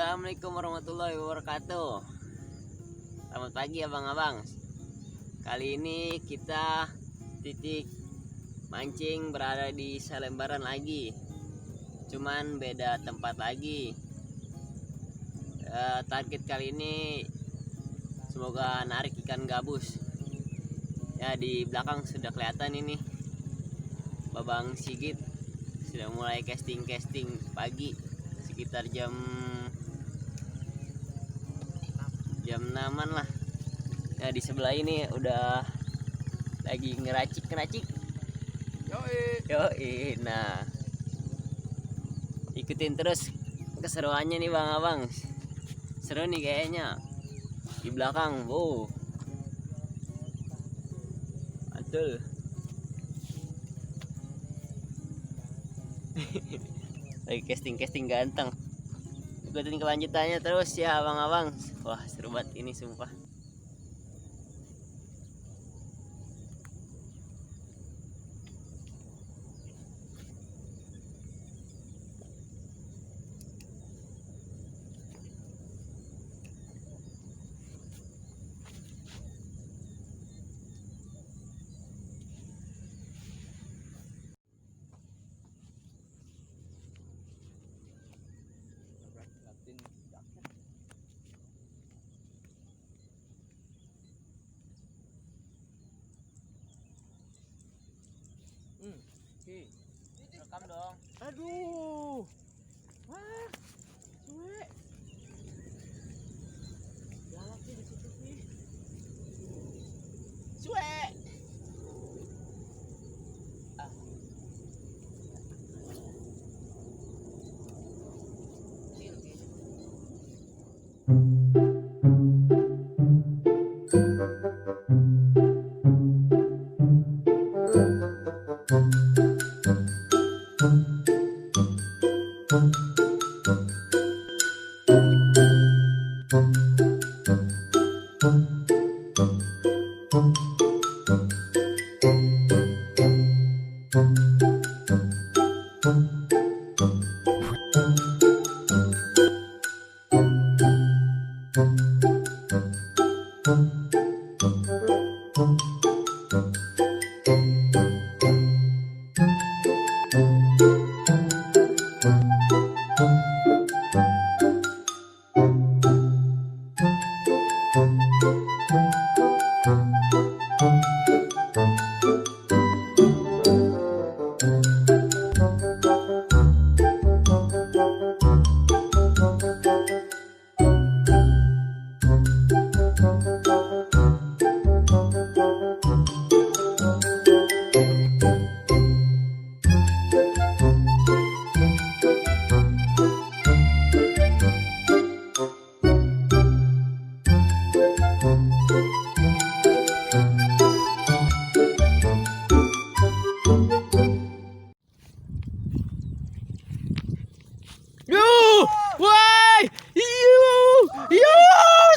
Assalamualaikum warahmatullahi wabarakatuh. Selamat pagi abang-abang. Kali ini kita titik mancing berada di Salembaran lagi, cuman beda tempat lagi. Target kali ini semoga narik ikan gabus. Ya, di belakang sudah kelihatan ini Babang Sigit sudah mulai casting pagi sekitar jam 6-an lah. Ya, di sebelah ini udah lagi ngeracik. Yoi. Nah, ikutin terus keseruannya nih bang-abang. Seru nih kayaknya. Di belakang, wow. Mantul. Lagi casting ganteng. Ikutin kelanjutannya terus ya abang-abang. Wah, seru banget ini sumpah. Rekam dong. Aduh. Wah. Cuek. Galak sih di situ sih. Cuek.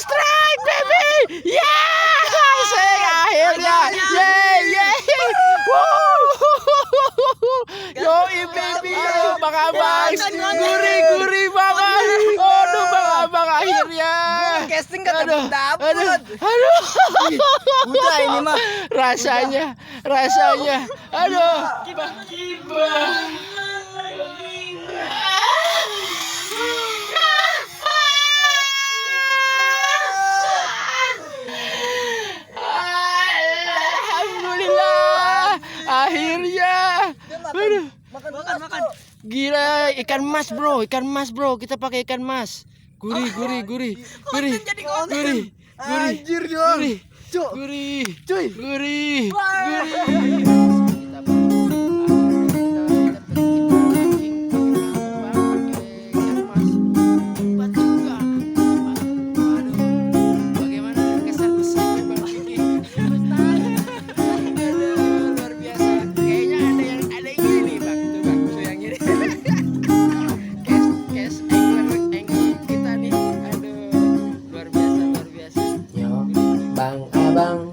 Strike baby. Akhirnya. Yoi baby, Bang Abang. Gurih banget. Aduh Bang Abang akhirnya. Casting kata dapet. Aduh. Udah ini mah. Rasanya. Aduh. Kiba. Alhamdulillah. Akhirnya. Aduh. Makan. Gila, ikan mas bro, kita pakai ikan mas. Gurih. Anjir dong. Gurih. Bang Abang